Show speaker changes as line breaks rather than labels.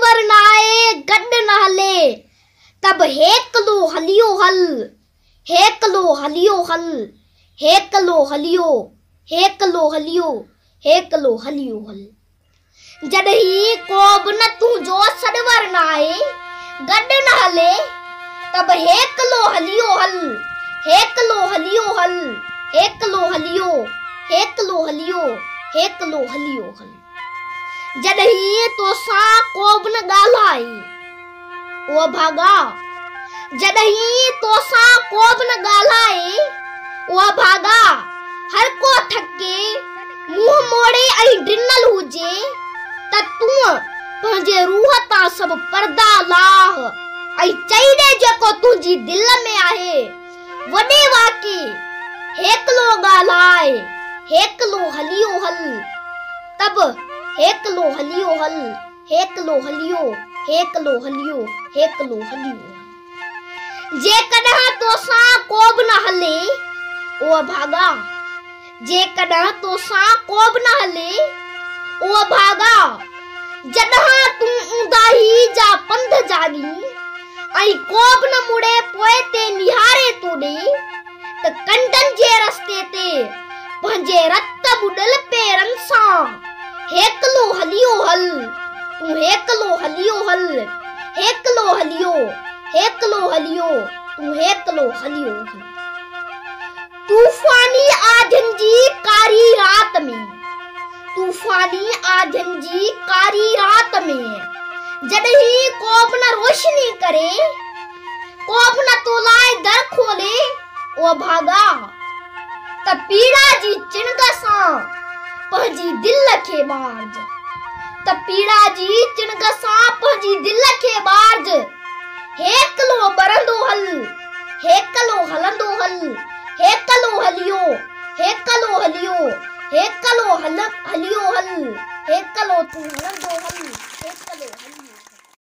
سڏ ور نه آئي، گڏ نه هلي، ته به هيڪلو هليو هل، هيڪلو هليو هل، هيڪلو هليو، هيڪلو هليو، هيڪلو هليو هل. جڏهن ڪو به نه تنهنجو سڏ ور نه آئي، گڏ نه هلي، ته به هيڪلو هليو هل، هيڪلو هليو هل، هيڪلو هليو، هيڪلو هليو، هيڪلو هليو هل. جڏهن توسان ڪو به نه ڳالهائي، او اڀاڳا! جڏهن توسان ڪو به نه ڳالهائي، او اڀاڳا! هر ڪو ٿڪي، منهن موڙي ۽ ڊنل هجي ته تون پنهنجي روح تان سڀ پردا لاهه ۽ چئي ڏي جيڪو تنهنجي دل ۾ آهي. وڏي واڪي، هيڪلو ڳالهاء، هيڪلو هليو هل، ته به هيڪلو هليو هل، هيڪلو هليو، هيڪلو هليو، هيڪلو هليو هل. جيڪڏهن توسان ڪو به نه هلي، او اڀاڳا! جيڪڏهن توسان ڪو به نه هلي، او اڀاڳا! جڏهن تون اونداهي جا پنڌ جاڳين ۽ ڪو به نه مڙي پوئتي نهاري تو ڏي ته ڪنڊن جي رستي تي پنهنجي رت ٻڏل پيرن سان هيڪلو هليو هل، تون هيڪلو هليو هل، هيڪلو هليو، هيڪلو هليو، تون هيڪلو هليو هل. طوفاني آڌين جي ڪاري رات ۾، طوفاني آڌين جي ڪاري رات ۾، جڏهن ڪو به نه روشني ڪري، ڪو به نه تو لاء در کولي، او اڀاڳا! ته پيڙا جي چڻگ سان پنهنجي دل کي ٻارج، ته پيڙا جي چڻگ سان پنهنجي دل کي ٻارج، هيڪلو ٻرندو هل، هيڪلو هلندو هل.